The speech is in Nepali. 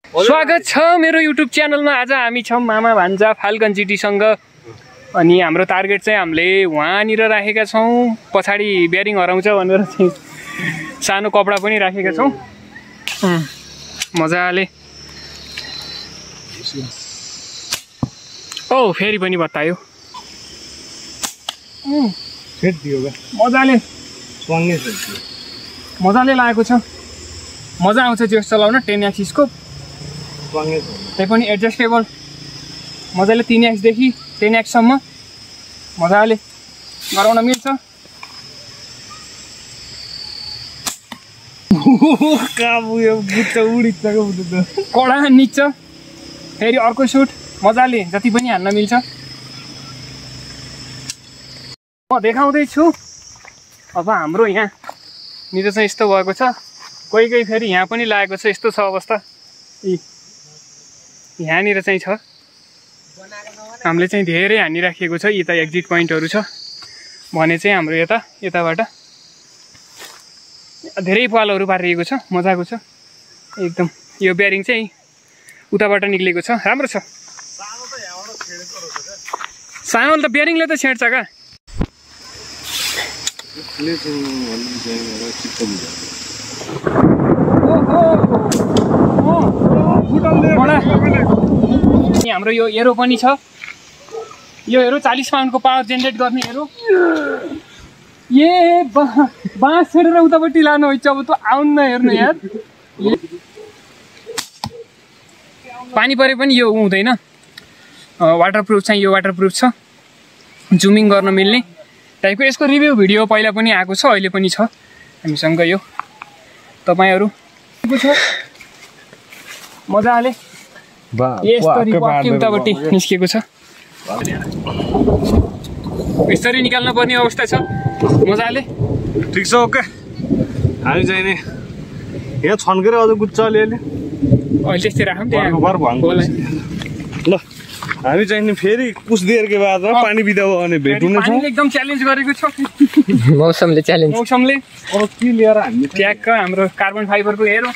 स्वागत छ मेरो युट्युब च्यानलमा। आज हामी छौँ मामा भान्जा फाल्कन जिटीसँग। अनि हाम्रो टार्गेट चाहिँ हामीले वहाँनिर राखेका छौँ। पछाडि बेरिङ हराउँछ भनेर चाहिँ सानो कपडा पनि राखेका छौँ। मजाले ओ फेरि पनि बतायो मजाले लागेको छ। मजा आउँछ त्यो चलाउन। 10 एक्सिसको त्यही पनि एडजस्टेबल मजाले 3x देखि 10x सम्म मजाले गराउन मिल्छ। कडा निच्छ। फेरि अर्को सुट मजाले जति पनि हान्न मिल्छ। म देखाउँदैछु। अब हाम्रो यहाँनिर चाहिँ यस्तो भएको छ। कोही फेरि यहाँ पनि लागेको छ। यस्तो छ अवस्था। यहाँनिर चाहिँ छ। हामीले चाहिँ धेरै हानिराखेको छ। यता एक्जिट पोइन्टहरू छ भने चाहिँ हाम्रो यताबाट धेरै पालहरू पारिएको छ। मजाको छ एकदम। यो बेरिङ चाहिँ उताबाट निक्लेको छ। राम्रो छ। सानोले त बेरिङले त छेड्छ क्या। हाम्रो यो एरो पनि छ। यो एरो 40 पाउन्डको पावर जेनेरेट गर्ने एरो। बाँस छेडेर उतापट्टि लानु होइन। अब त आउन्न हेर्नु यार। पानी परे पनि यो हुँदैन। वाटरप्रुफ चाहिँ यो वाटरप्रुफ छ। जुमिङ गर्न मिल्ने टाइपको। यसको रिभ्यू भिडियो पहिला पनि आएको छ, अहिले पनि छ हामीसँग। यो तपाईहरु मजाले यसरी वाक्य उतापट्टि निस्केको छ। यसरी निकाल्न पर्ने अवस्था छ। मजाले ठीक छ। ओके हामी चाहिँ नि यहाँ छन्केर अझ गुच्छ अलिअलि। अहिले त्यस्तै राखौँ त्यहाँ। ल हामी चाहिँ नि फेरि कुछ देरको बादमा पानी बिदा भने भेट हुने छौँ। एकदम च्यालेन्ज गरेको छ मौसमले च्यालेन्ज। मौसमले अब के लिएर हामी ट्याक्क हाम्रो कार्बन फाइबरको हेरो